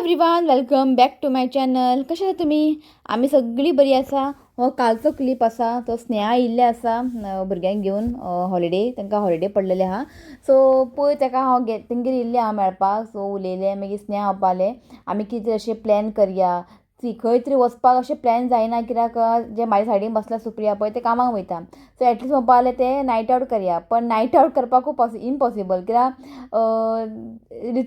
Everyone, welcome back to my channel. कशें आसा तुमी? आमी सगळीं बरी आसा. हो कालचो क्लिप आसा, तो स्नेहा येयल्लें आसा भुरग्यांक घेवन हॉलिडे, तांकां हॉलिडे पडलेले आहा. सो पळय ताका हांव तेंगेर येयल्लें हांव मेळपाक. सो उलयलें, मागीर स्नेहा म्हणपालें आमी कितें अशें प्लॅन करया, सी खंय तरी वचपाक अशें प्लॅन जायना कित्याक जे म्हाज्या सायडीन बसला सुप्रिया पळय तें कामाक वयता. सो एटलिस्ट म्हणपाक लागलें तें नायट आवट करया, पण नायट आवट करपाक खूब इम्पॉसिबल कित्याक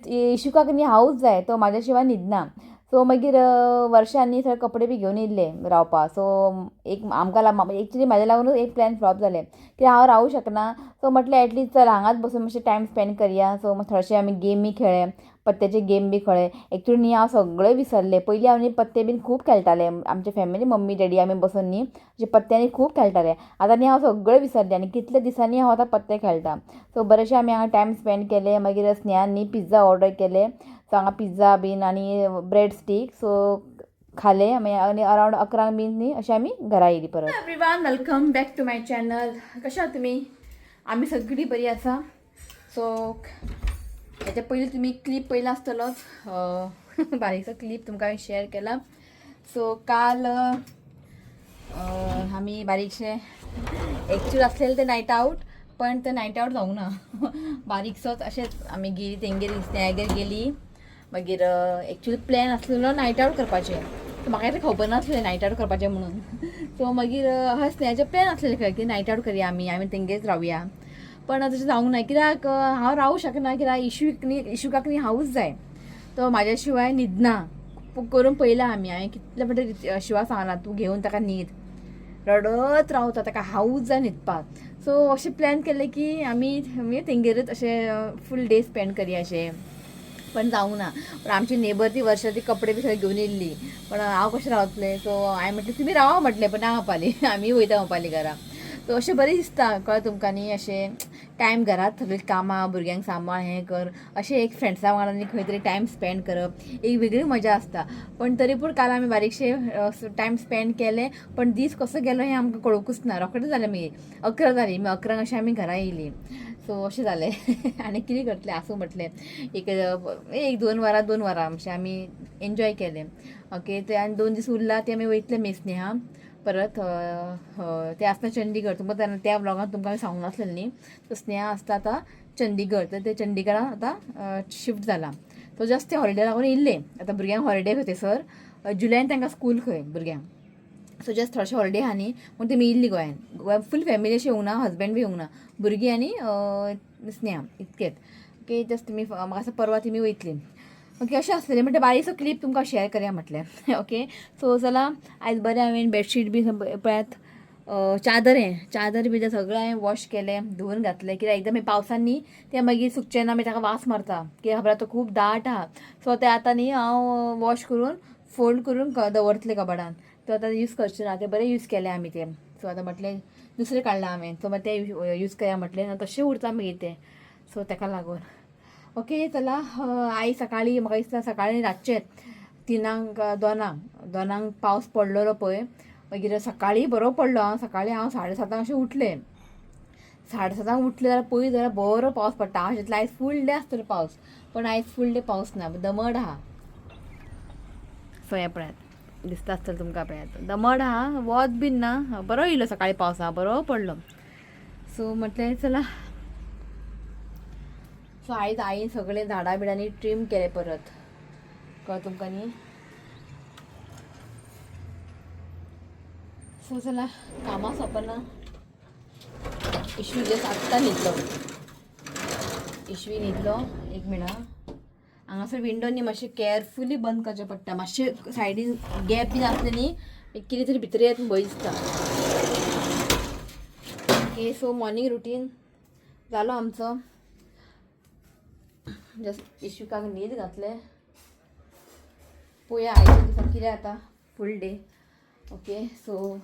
इशुकाक न्ही हांवूच जाय, तो म्हाज्या शिवाय न्हिदना. सो मागीर वर्षांनी सगळे कपडे बी घेवन येयल्ले रावपाक. सो एक आमकां एक्चुली म्हाज्या लागूनच एक प्लॅन फ्लॉप जालें कित्याक हांव रावूं शकना. सो म्हटलें एटलिस्ट चल हांगाच बसून मातशें टायम स्पेंड करया. सो थोडेशे आमी गेमी खेळ्ळे, पत्त्याचे गेम बी खेळ्ळे. एक्चुली न्ही हांव सगळें विसरलें. पयलीं हांव न्ही पत्ते बीन खूब खेळटालें, आमचे फॅमिली मम्मी डॅडी आमी बसून न्ही अशे पत्त्यांनी खूब खेळटाले. आतां न्ही हांव सगळें विसरलें आनी कितले दिसांनी हांव आतां पत्ते खेळटा. सो बरेचशे आमी हांगा टायम स्पेंड केले. मागीर स्नेहान न्ही पिझ्झा ऑर्डर केले. सो हांगा पिझ्झा बीन आनी ब्रेड स्टीक सो खाले आमी आनी अरावंड 11 बीन न्ही अशें आमी घरा येयली परत. Everyone, welcome back to my channel. कशें आहा तुमी? आमी सगळीं बरी आसा. सो हेच्या पयलीं तुमी क्लिप पयला आसतलोच, बारीकसो क्लिप तुमकां हांवें शेअर केला. सो काल आमी बारीकशे एक्चुअल आसलेले ते नायट आवट, पण ते नायट आवट जावंक ना. बारीकसोच अशेंच आमी गेली तेंगेर, स्नेहागेर गेली. मागीर एक्चुअली प्लॅन आसलेलो नायट आवट करपाचें, सो म्हाका तें खबर नासलें नायट आवट करपाचें म्हणून. सो मागीर हय स्नेहाचें प्लॅन आसलेलें खंय की नायट आवट करया आमी, आमी तेंगेच रावया. पण तशें जावंक ना कित्याक हांव रावूं शकना कित्याक इशूक न्ही, इशुकाक न्ही हांवूच जाय, तो म्हाज्या शिवाय न्हिदना. करून पळयला आमी, हांवें कितले फावटी शिवा सांगलां तूं घेवन ताका न्हीद, रडत रावता, ताका हांवूच जाय न्हिदपाक. सो अशें प्लॅन केलें की आमी तेंगेरच अशें फूल डे स्पेंड करया अशें, पण जावंक ना. पण आमची नेबर ती वर्षा ती कपडे बी सगळे घेवन येयल्ली, पण हांव कशें रावतलें. सो हांवें म्हटलें तुमी रावा म्हटलें, पण ना म्हणपाली आमी वयता म्हणपाली घरा. सो अशें बरें दिसता कळ्ळें तुमकां न्ही, अशें टायम घरांत सगळीं कामां भुरग्यांक सांबाळ हें कर, अशें एक फ्रेंड्सां वांगडा न्ही खंय तरी टायम स्पेंड करप एक वेगळी मजा आसता. पण तरी पूण काल आमी बारीकशे टायम स्पेंड केले, पण दीस कसो गेलो हें आमकां कळुंकूच ना. रोखडें जालें, मागीर 11 जालीं, मागीर 11 अशें आमी घरा येयलीं. सो अशें जालें आनी कितें करतलें आसूं म्हटलें, एक एक 2 वरां 2 वरां अशें आमी एन्जॉय केलें. ओके, ते आनी 2 दीस उरला ते आमी वयतले मे स्नेहा परत. ते आसता चंडीगड, तुमकां त्या व्लॉगान तुमकां हांवें सांगूंक नासलें न्ही. सो स्नेहा आसता आतां चंडीगड, तर ते चंडीगडान आतां शिफ्ट जाला. सो जस्ट ते हॉलिडे लागून येयल्ले. आतां भुरग्यांक हॉलिडे खंय थंयसर जुलयान तांकां स्कूल खंय भुरग्यांक. सो जस्ट थोडेशे हॉलिडे आहा न्ही म्हूण तेमी येयल्ली गोंयान. गोंयान फूल फॅमिली अशें येवंक ना, हजबंड बी येवंक ना, भुरगीं आनी स्नेहा इतकेच. ओके, जस्ट तुमी म्हाका आसा परवा तुमी वयतली. ओके, अशें आसलेलें म्हणटा बारीकसो क्लिप तुमकां शेअर करया म्हटलें. ओके, सो चला आयज बरें हांवें बेडशीट बी पळयात, चादर हें चादर बी सगळें हांवें वॉश केलें, धुवन घातलें कित्याक एकदम हें पावसान न्ही तें मागीर सुकचें ना, मागीर ताका वास मारता कित्याक खबर तो खूब दाट आहा. सो तें आतां न्ही हांव वॉश करून फोल्ड करून दवरतलें कबडान, तो आतां यूज करचें ना. तें बरें यूज केलें आमी तें. सो आतां म्हटलें दुसरें काडलां हांवें, सो मागीर तें यूज करया म्हटलें ना, तशें उरता मागीर तें. सो ताका लागून ओके चला. आई सकाळी म्हाका दिसता सकाळी रातचें 3 2 पावस पडलेलो पळय, मागीर सकाळी बरो पडलो. हांव सकाळी हांव 7:30 अशें उठलें, 7:30 उठलें जाल्यार पळय जाल्यार बरो पावस पडटा. हांव चिंतलें आयज फूल डे आसतलो पावस, पण आयज फूल डे पावस ना, दमड आहा. सो हें पळयात दिसता आसतलें तुमकां, पळयात दमड आहा, वत बीन ना, बरो येयलो सकाळी पावसा बरो पडलो. सो म्हटलें चला. सो आयज आईन सगळें झाडां बिडांनी ट्रीम केलें परत, कळ्ळें तुमकां न्ही. सो चला कामां सोंपना. इशवी जस्ट आत्तां न्हिदलो, इशवी न्हिदलो. एक मिनट, हांगासर विंडो न्ही मातशें केअरफुली बंद करचें पडटा, मातशें सायडीन गॅप बीन आसलें न्ही कितें तरी भितर येत भंय दिसता. ओके, सो मॉर्निंग रुटीन जालो आमचो. जस्ट इशुकाक न्हीद घातलें, पळोवया आयच्या दिसा कितें जाता full day. Okay, so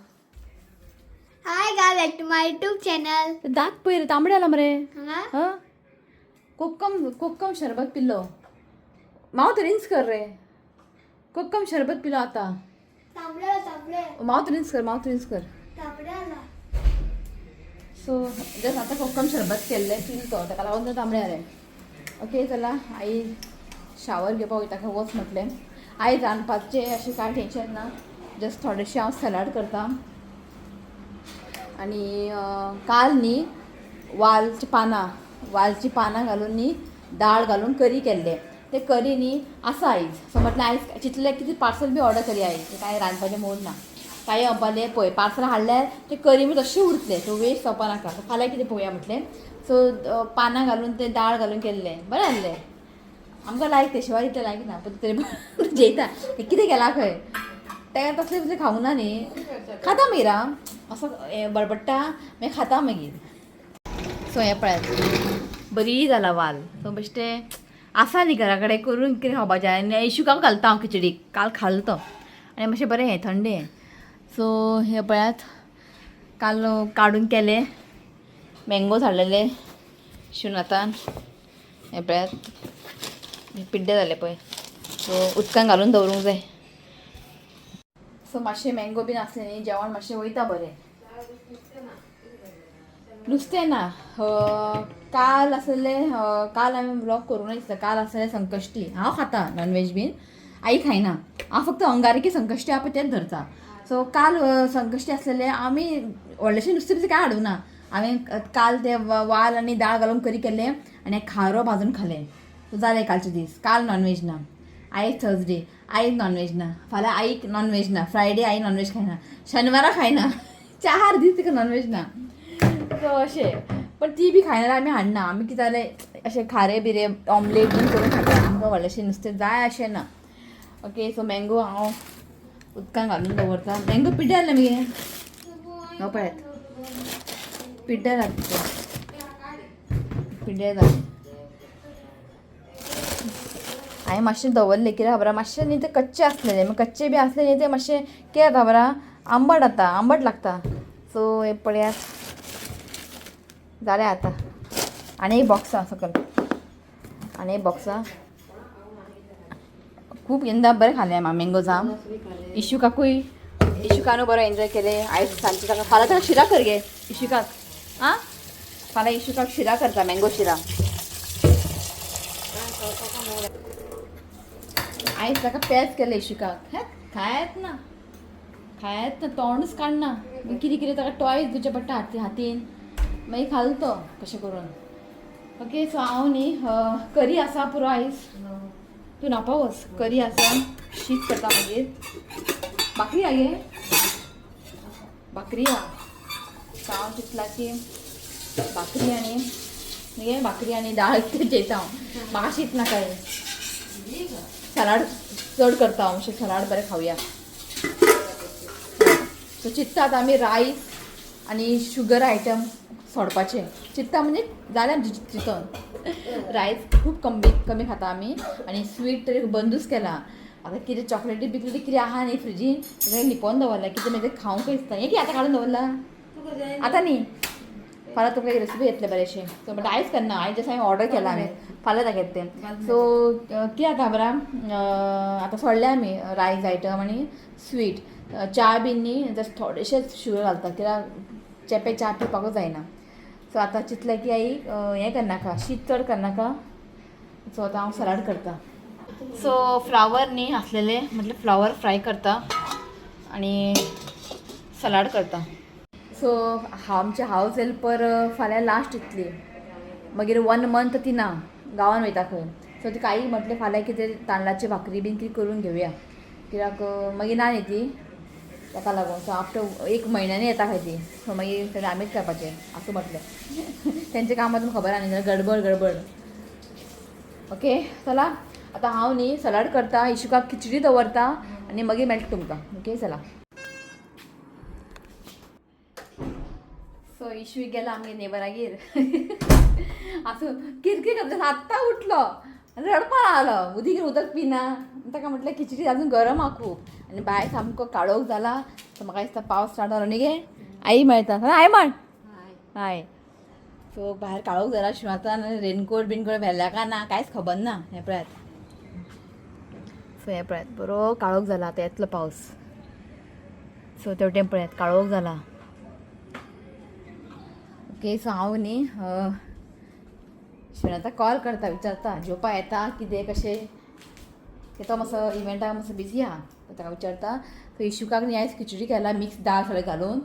hi guys, back to my YouTube channel. दांत पळय रे तांबडे आला मरे. हांगा कोक्कम कोक्कम शरबत पिल्लो, मावथ रिन्स कर रे, कोक्कम शरबत पिलो आतां. तांबडे तांबडे मावथ रिन्स कर, मावथ रिन्स कर. तांबडे आला. सो जस्ट आतां कोक्कम शरबत केल्लें पिल तो, ताका लागून तो तांबडे आले. ओके चला आई शावर घेवपाक वयता खंय वच म्हटलें. आयज रांदपाचें अशें कांय टेंशन ना, जस्ट थोडेशें हांव सलाड करता. आनी काल न्ही वालची पानां घालून न्ही दाळ घालून करी केल्ले, ते करी न्ही आसा आयज. सो म्हटलें आयज चिंतलें कितें पार्सल बी ऑर्डर करी आयज, कांय रांदपाचें मूड ना. कांय म्हणपालें पळय पार्सल हाडल्यार ते करी बी तशें उरतलें, सो वेस्ट जावपा नाका, सो फाल्यां कितें पळोवया म्हटलें. सो पानां घालून ते दाळ घालून केल्लें, बरें जाल्लें. आमकां लायक तें, शिवाय इतलें लायक ना, पण तरी जेयता. कितें केलां खंय तेका तसलें तसलें खावंक ना न्ही, खाता मागीर आं असो हें बडबडटा मागीर खाता मागीर. सो हें पळयात बरी जाला वाल. सो बेश्टें आसा न्ही घरा कडेन करून कितें खावपाचें. आनी इशुकाक घालता हांव खिचडीक, काल खाल तो आनी मातशें बरें हें थंड हें. सो हें पळयात काल काडून केलें, मँगोज हाडलेले शिवनाथान. हें पळयात पिड्डे जाले पळय, सो उदकान घालून दवरूंक जाय. सो मातशें मँगो बीन आसलें न्ही जेवण मातशें वयता बरें. नुस्तें ना. काल आसलें, काल हांवें व्लॉग करूंक ना दिसता. काल आसलें संकश्टी, हांव खाता नॉनव्हेज बीन, आई खायना. हांव फक्त अंगारकी संकश्टी आहा पळय तेंच धरता. सो काल संकश्टी आसलेलें, आमी व्हडलेशें नुस्तें बिस्तें कांय हाडूंक ना. हांवें काल ते वाल आनी दाळ घालून करी केल्लें आनी खारो भाजून खालें. सो जालें कालचे दीस. काल नॉनव्हेज ना. आयज थर्सडे, आयज नॉनव्हेज ना. फाल्यां आईक नॉनव्हेज ना. फ्रायडे आई नॉनव्हेज खायना, शनिवारा खायना. 4 दीस तिका नॉनव्हेज ना. सो अशें, पण ती बी खायना जाल्यार आमी हाडना. आमी कितें जालें अशें खारें बिरें ऑमलेट बीन करून खाता. आमकां व्हडलेशें नुस्तें जाय अशें ना. ओके, सो मँगो हांव उदकान घालून दवरता. मँगो पिड्ड्यार जालें मगे, हो पळयात पिड्ड्यार जाता, पिड्ड्यार जालें. हांवें मातशें दवरलें कित्याक खबर आहा, मातशें न्ही ते कच्चे आसलेले, मागीर कच्चे बी आसले न्ही ते मातशें कितें जाता खबर आहा, आंबट जाता, आंबट लागता. सो हें पळयात जालें आतां. आनी एक बॉक्स आसा सकयल, आनी एक बॉक्स आसा. खूब यंदा बरें खालें मँगो जाम. इशुकाकूय, इशुकानूय बरो एन्जॉय केलें आयज सांजचें. ताका फाल्यां ताका शिरा कर गे इशुकाक. आं फाल्यां इशुकाक शिरा करता, मँगो शिरा. आयज ताका पेज केलें इशुकाक. हें खायत ना, खायत ना, तोंडूच काडना. कितें कितें ताका टॉयज दिवचें पडटा हातीन, मागीर खाल तो कशें करून. ओके, सो हांव न्ही करी आसा पुरो आयज, तूं न्हावपा वच. करी आसा, शीत करता मागीर. भाकरी आहा गे, भाकरी आहा. सो हांव चिंतलां की भाकरी आनी मगे भाकरी आनी दाळ जेयता हांव, म्हाका शीत नाका. सलाड चड करता हांव, मातशें सलाड बरें खावया. सो चिंत्ता आतां आमी रायस आनी शुगर आयटम सोडपाचें चिंत्ता, म्हणजे जालें आमचें चिंतून. रायस खूब कमी कमी खाता आमी आनी स्वीट तरी बंदूच केलां. आतां कितें चॉकलेटी बिकलेटी कितें आहा न्ही फ्रिजीन, तें लिपोवन दवरलां, कितें मागीर तें खावंक दिसता. हें कितें आतां काडून दवरलां आतां न्ही, फाल्यां तुमकां एक रेसिपी येतलें बरेंशें. सो बट आयज करना, आयज जशें हांवें ऑर्डर केलां हांवें, फाल्यां दाखयता तें. सो कितें जाता खबर आहा, आतां सोडलें आमी रायस आयटम आनी स्वीट. च्या बीन न्ही जस्ट थोडेशेंच शुगर घालता, कित्याक चेपे च्या पिवपाकूच जायना. सो आतां चिंतलें की आई हें करनाका, शीत चड करनाका. सो आतां हांव सलाड करता. सो फ्लावर न्ही आसलेले, म्हटल्यार फ्लावर फ्राय करता आनी सलाड करता. सो आमचे हावज हेल्पर फाल्यां लास्ट येतली, मागीर 1 मंथ ती ना, गांवान वयता खंय. सो तिका आई म्हटलें फाल्यां कितें तांदळाची भाकरी बीन कितें करून घेवया, कित्याक मागीर ना न्ही ती, ताका लागून. सो आफ्टर 1 म्हयन्यानी येता खंय ती. सो मागीर सगळें आमीच करपाचें आसूं म्हटलें. तेंचें काम तुमकां खबर आहा न्ही, गडबड गडबड. ओके चला आतां हांव न्ही सलाड करता, इशुकाक खिचडी दवरता आनी मागीर मेळटा तुमकां. ओके चला. सो इशू गेला आमगे नेबरागेर, आसूं किरकीर करता. आत्तां उठलो रडपा लागलो, उदीक उदक पिना. ताका म्हटलें खिचडी अजून गरम आहा खूब आनी भायर सामको काळोख जाला. सो म्हाका दिसता पावस स्टार्ट जालो न्ही गे. आई मेळटा, आई म्हण हाय. सो भायर काळोख जाला, शिवातान रेनकोट बिनकोट व्हेल्या काय ना कांयच खबर ना. हें पळयात, सो हें पळयात बरो काळोख जाला, आतां येतलो पावस. सो तेवटेन पळयात काळोख जाला. ओके सो हांव न्ही शिवनाथाक कॉल करता, विचारता जेवपा येता कितें कशें. तो मातसो इव्हेंटाक मातसो बिजी आहा, ताका विचारता. सो इशुकाक न्ही आयज खिचडी केला मिक्स दाळ सगळें घालून,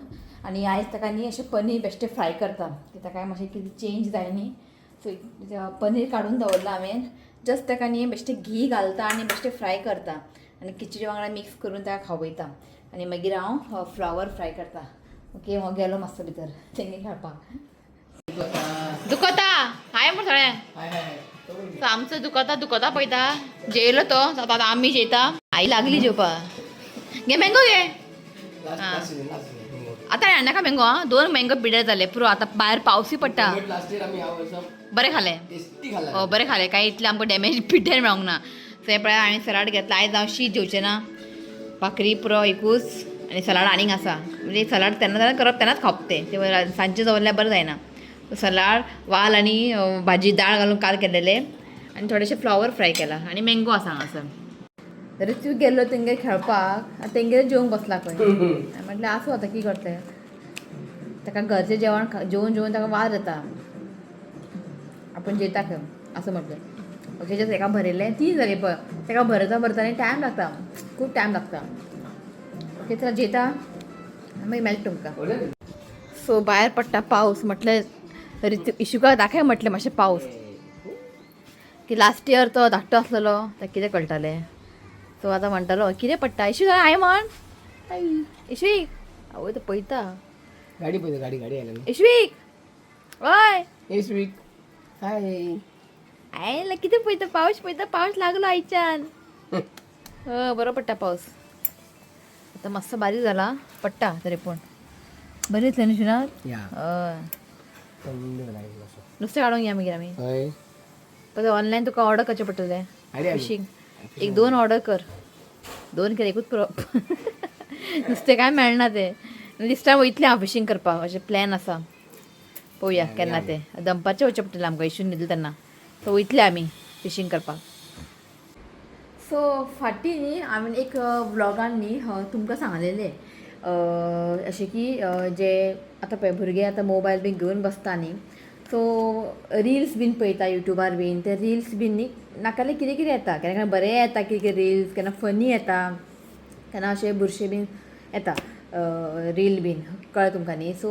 आनी आयज ताका न्ही अशें पनीर बेश्टें फ्राय करता, ताका मातशें कितें चेंज जाय न्ही. सो पनीर काडून दवरलां हांवें, जस्ट ताका न्ही बेश्टें घी घालता आनी बेश्टें फ्राय करता आनी खिचडी वांगडा मिक्स करून ताका खावयता. आनी मागीर हांव फ्लावर फ्राय करता. ओके, हो गेलो मातसो भितर तेंगे खेळपाक. दुखता हाय म्हण सगळ्यांक. सो आमचो दुखता दुखता पळयता, जेयलो तो, आतां आमी जेयता. आई लागली जेवपाक. घे मँगो घे. आतां हाडनाका मँगो. आं, दोन मँगो पिड्यार जाले पुरो. आतां भायर पावसूय पडटा. बरें खालें हो, बरें खालें. कांय इतलें आमकां डॅमेज पिड्ड्यार मेळोंक ना. सो हें पळय, हांवें सलाड घेतला. आयज हांव शीत जेवचें ना, भाकरी पुरो एकूच आनी सलाड आनीक आसा. म्हणजे सलाड तेन्ना तेन्ना करप, तेन्नाच खावप तें, तें सांजचें दवरल्यार बरें जायना. सलाड वाल आनी भाजी दाळ घालून काल केलेले आनी थोडेशे फ्लावर फ्राय केला आनी मँगो आसा हांगासर. ऋतू गेल्लो तेंगेर खेळपाक, आनी तेंगेर जेवंक बसला खंय. हांवें म्हटलें आसूं, आतां कितें करतलें, ताका घरचें जेवण जेवून जेवून ताका वाज येता, आपण जेता खंय असं म्हटलें. ओके, जस्ट एका भरिल्लें 3 जाली पळय. ताका भरता भरता न्ही टायम लागता, खूब टायम लागता. ओके, चला जेता, मागीर मेळटा तुमकां. सो भायर पडटा पावस. म्हटलें ऋतू इशुका दाखय म्हटलें मातशें पावस, की लास्ट इयर तो धाकटो आसलेलो ताका कितें कळटालें. सो आतां म्हणटालो कितें पडटा. इशू हाय म्हण इशवीक. आवय, तो पळयता. गाडी पळयता, गाडी गाडी आयला. इशवीक, हय. इशवीक हाय. आयला कितें पळयता? पावस पळयता, पावस लागलो आयच्यान. हय, बरो पडटा पावस. आतां मातसो बारीक जाला, पडटा तरी पूण बरें दिसलें न्ही शिनात? या. हय. थंड लागलो. नुस्तें काडूंक या मागीर आमी. हय. पळय, ऑनलायन तुका ऑर्डर करचें पडटलें. आडी. फिशींग एक दोन ऑर्डर कर, दोन केले एकूच पुरो, नुस्तें काय मेळना तें. दिसता वयतलें हांव फिशींग करपाक, अशें प्लॅन आसा. पळोवया केन्ना तें, दनपारचें वचचें पडटलें आमकां, इशून न्हिदलें तेन्ना. सो वयतले आमी फिशींग करपाक. सो फाटीं न्ही हांवें एक व्लॉगान न्ही तुमकां सांगलेलें अशें की जे आतां पळय भुरगे आतां मोबायल बीन घेवन बसता न्ही, सो रिल्स बीन पळयता युट्यूबार बीन. ते रिल्स बीन न्ही नाकाले कितें कितें येता, केन्ना केन्ना बरें येता कितें कितें रिल्स, केन्ना फनी येता, केन्ना अशें बुरशे बीन येता रील बीन, कळ्ळें तुमकां न्ही? सो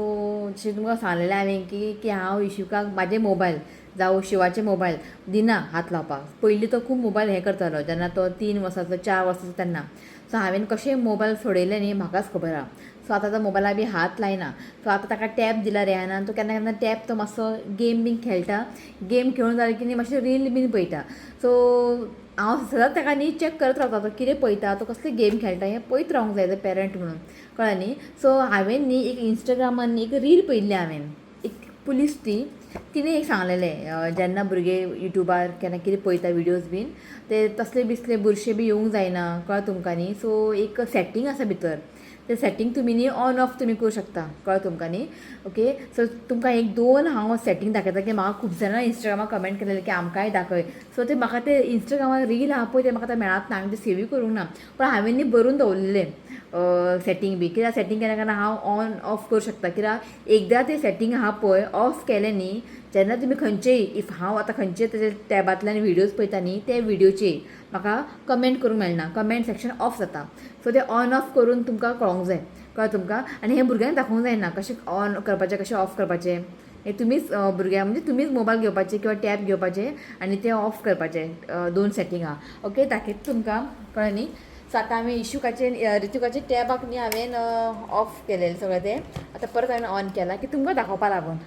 जशें तुमकां सांगलेलें हांवें की की हांव इशुकाक म्हाजे मोबायल जावं शिवाचे मोबायल दिना हात लावपाक. पयलीं तो खूब मोबायल हें करतालो जेन्ना तो 3 वर्सांचो 4 वर्सांचो तेन्ना. सो हांवें कशें मोबायल सोडयलें न्ही म्हाकाच खबर आहा. सो आतां तो मोबायला बी हात लायना. सो आतां ताका टॅब दिला रेहानान, तो केन्ना केन्ना टॅब तो मातसो गेम बीन खेळटा. गेम खेळून जालें की न्ही मातशें रील बीन पळयता. सो हांव सदांच ताका न्ही चॅक करत रावता, तो कितें पळयता, तो कसले गेम खेळटा हें पळयत रावंक जाय एज अ पेरंट म्हणून, कळ्ळें न्ही? सो हांवें न्ही एक इंस्टाग्रामार न्ही एक रील पळयल्ली हांवें, एक पुलीस ती, तिणें एक सांगलेलें, जेन्ना भुरगे युट्यूबार केन्ना कितें पळयता विडियोज बीन ते तसले बिसले बुरशे बी येवंक जायना, कळ्ळें तुमकां न्ही? सो एक सेटींग आसा भितर, ते सेटींग तुमी न्ही ऑन ऑफ तुमी करूं शकता, कळ्ळें तुमकां न्ही? ओके, सो तुमकां एक दोन हांव सेटींग दाखयता की म्हाका खूब जाणां इंस्टाग्रामार कमेंट केलेले की आमकांय दाखय. सो ते म्हाका ते इंस्टाग्रामार रील आहा पळय ते म्हाका आतां मेळत ना, हांवें ते सेवूय करूंक ना, पण हांवें न्ही बरोवन दवरलेलें सेटींग बी, कित्याक सेटींग केन्ना केन्ना हांव ऑन ऑफ करूं शकता. कित्याक एकदां तें सेटींग आहा पळय ऑफ केलें न्ही, जेन्ना तुमी खंयचेय, if हांव आतां खंयचे तेजे टॅबांतल्यान विडियोज पळयता न्ही, ते विडियोचे म्हाका कमेंट करूंक मेळना, कमेंट सेक्शन ऑफ जाता. सो ते ऑन ऑफ करून तुमकां कळोंक जाय, कळ्ळें तुमकां? आनी हें भुरग्यांक दाखोवंक जायना कशें ऑन करपाचें कशें ऑफ करपाचें, हें तुमीच भुरग्यांक म्हणजे तुमीच मोबायल घेवपाचे किंवा टॅब घेवपाचे आनी ते ऑफ करपाचे, दोन सेटींग आहा. ओके, दाखयता तुमकां, कळ्ळें न्ही? सो आतां हांवें इशुकाचे ऋतुकाचे टॅबाक न्ही हांवें ऑफ केलेलें सगळें तें, आतां परत हांवें ऑन केलां की तुमकां दाखोवपा लागून.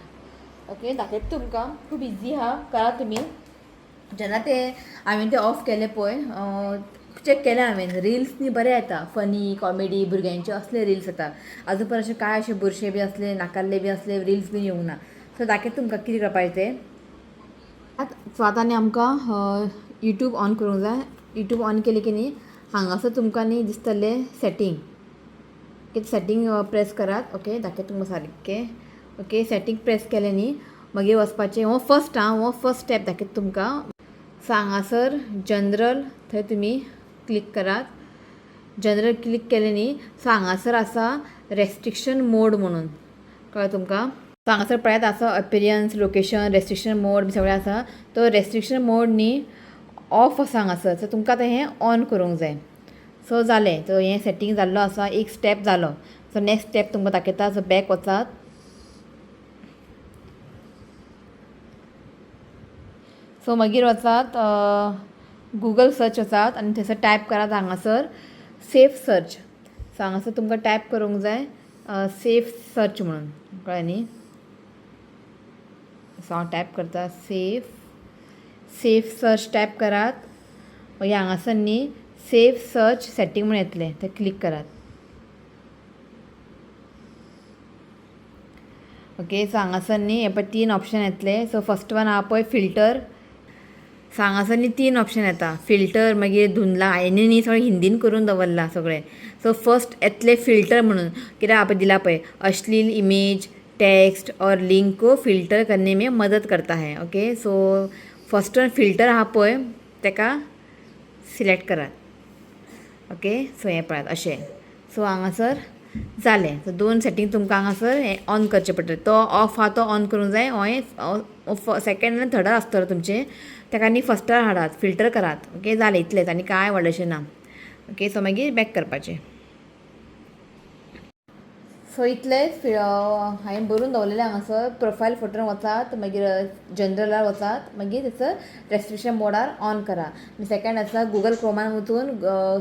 ओके, दाखयता तुमकां, खूब इजी आहा, करा तुमी. जेन्ना ते हांवें ते ऑफ केले पळय, चॅक केलें हांवें, रिल्स न्ही बरें येता, फनी कॉमेडी भुरग्यांचे असले रिल्स येता. आजून पर्यंत अशें कांय अशें बुरशे बी असले नाकाल्ले बी असले रिल्स बीन येवंक ना. सो दाखयता तुमकां कितें करपाचें तें. सो आतां न्ही आमकां युट्यूब ऑन करूंक जाय. युट्यूब ऑन केलें की न्ही हांगासर तुमकां न्ही दिसतलें सेटींग, कितें सेटींग प्रेस करात. ओके, दाखयता तुमकां सारकें. ओके, सेटींग प्रेस केलें न्ही मागीर वचपाचें, हो फर्स्ट आं, हो फर्स्ट स्टेप दाखयता तुमकां. सो हांगासर जनरल थंय तुमी क्लिक करात. जनरल क्लिक केलें न्ही, सो हांगासर आसा रेस्ट्रिक्शन मोड म्हणून, कळ्ळें तुमकां? सो हांगासर पळयात आसा अपिरियन्स, लोकेशन, रेस्ट्रिक्शन मोड बी सगळें आसा. तो रेस्ट्रिक्शन मोड न्ही ऑफ आसा हांगासर. सो तुमकां आतां हें ऑन करूंक जाय. सो जालें. सो हें सेटींग जाल्लो आसा, एक स्टेप जालो. सो नेक्स्ट स्टेप तुमकां दाखयता. सो बॅक वचात. सो मागीर वचात गुगल सर्च वचात आनी थंयसर टायप करात हांगासर सेफ सर्च. सो हांगासर तुमकां टायप करूंक जाय सेफ सर्च म्हणून, कळ्ळें न्ही? सो हांव टायप करता सेफ सेफ सर्च टायप करात. मागीर हांगासर न्ही सेफ सर्च सेटींग म्हूण येतलें, तें क्लीक करात. ओके, सो हांगासर न्ही हे पळय 3 ऑप्शन येतले. सो फर्स्ट वन आहा पळय फिल्टर. सो हांगासर न्ही 3 ऑप्शन येता, फिल्टर, मागीर धुंदला. हांवें न्ही सगळें हिंदीन करून दवरलां सगळें. सो फर्स्ट येतलें फिल्टर म्हणून, कित्याक पळय दिला पळय अश्लील इमेज, टेक्स्ट और लिंक को फिल्टर करने में मदद करता है. Okay, so first one filter आहा पळय तेका सिलेक्ट करात. ओके, सो हें पळयात अशें. सो हांगासर जालें. सो 2 सेटींग तुमकां हांगासर हें ऑन करचें पडटलें. तो ऑफ आहा तो ऑन करूंक जाय. हो सेकेंड आनी थर्डार आसतलो तुमचें, तेका न्ही फस्टार हाडात, फिल्टर करात. ओके, जालें इतलेंच, आनी कांय व्हडलेंशें ना. ओके, सो मागीर बॅक करपाचें. सो इतलेंच हांवें बरोवन दवरलेलें हांगासर. प्रोफायल फोटोन वचात, मागीर जनरलार वचात, मागीर थंयसर रेस्ट्रिक्शन मोडार ऑन करा. सेकेंड आसा गुगल क्रोमान वचून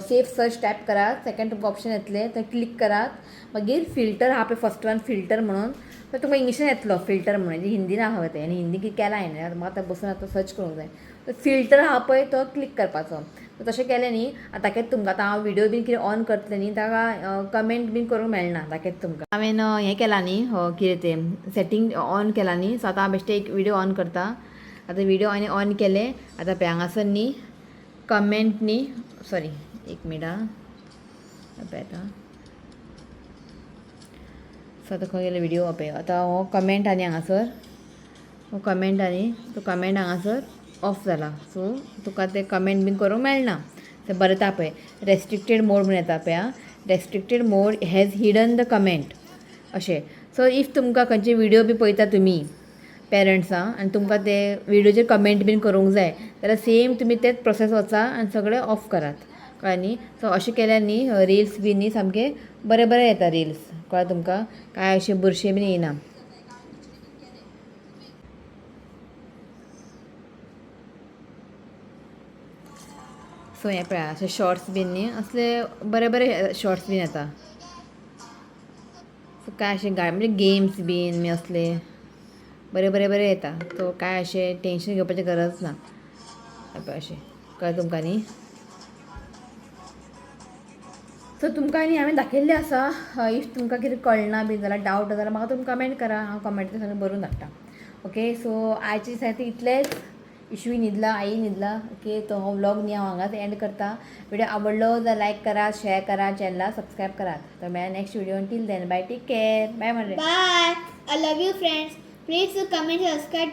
सेफ सर्च टायप करात. सेकेंड तुमकां ऑप्शन येतलें, थंय क्लीक करात. मागीर फिल्टर आहा पळय फर्स्ट वन फिल्टर म्हणून, तर तुमकां इंग्लिशीन येतलो फिल्टर म्हणून, हिंदीन आहा तें आनी हिंदी कितें केलां हांवें, म्हाका आतां बसून आतां सर्च करूंक जाय. फिल्टर आहा पळय तो क्लीक करपाचो. तशें केलें न्ही आतां दाखयता तुमकां. आतां हांव व्हिडियो बीन कितें ऑन करतलें न्ही, ताका कमेंट बीन करूंक मेळना. दाखयता तुमकां. हांवें हें केलां न्ही, कितें तें सेटींग ऑन केलां न्ही. सो आतां हांव बेश्टें एक व्हिडियो ऑन करता. आतां व्हिडियो हांवें ऑन केलें. आतां पळय हांगासर न्ही कमेंट न्ही, सॉरी एक मिनट आं, पळय आतां. सो आतां खंय गेले व्हिडियो? पळय आतां हो कमेंट आनी हांगासर हो कमेंट आनी तो कमेंट हांगासर ऑफ जाला. सो तुका ते कमेंट बीन करूंक मेळना. ते बरें पळय रेस्ट्रिक्टेड मोड म्हूण येता पळय आं, restricted mode has hidden the comment अशें. सो if तुमकां खंयचे व्हिडियो बी पळयता तुमी पेरंट्सां आनी तुमकां ते व्हिडियोचेर कमेंट बीन करूंक जाय जाल्यार सेम तुमी तेच प्रोसेस वचा आनी सगळें ऑफ करात, कळ्ळें न्ही? सो अशें केल्यार न्ही रिल्स बी न्ही सामके बरें बरें येता रिल्स, कळ्ळें तुमकां? कांय अशें बुरशें बीन येयना. सो हें पळया अशे शॉर्ट्स बीन न्ही असले बरे बरे शॉर्ट्स बीन येता. सो कांय अशें म्हणजे गेम्स बीन असले बरे बरे बरे येता. सो कांय अशें टेंशन घेवपाचें गरज ना. पळय अशें, कळ्ळें तुमकां न्ही? सो तुमकां न्ही हांवें दाखयल्लें आसा. If तुमकां कितें कळना बीन जाल्यार, डावट जाल्यार म्हाका तुमी कमेंट करा, हांव कमेंट सगळें बरोवन धाडटा. ओके, सो आयचे दिसा इतलेंच. इशूय न्हिदला, आई न्हिदला. ओके, तो हो व्लॉग न्ही हांव हांगाच एंड करता. व्हिडिओ आवडलो जाल्यार लायक करात, शेअर करा, चॅनलाक सबस्क्रायब करात. तर मेळया next video. Till then bye, take care, bye. मरे Bye. I love you friends. Please comment, subscribe.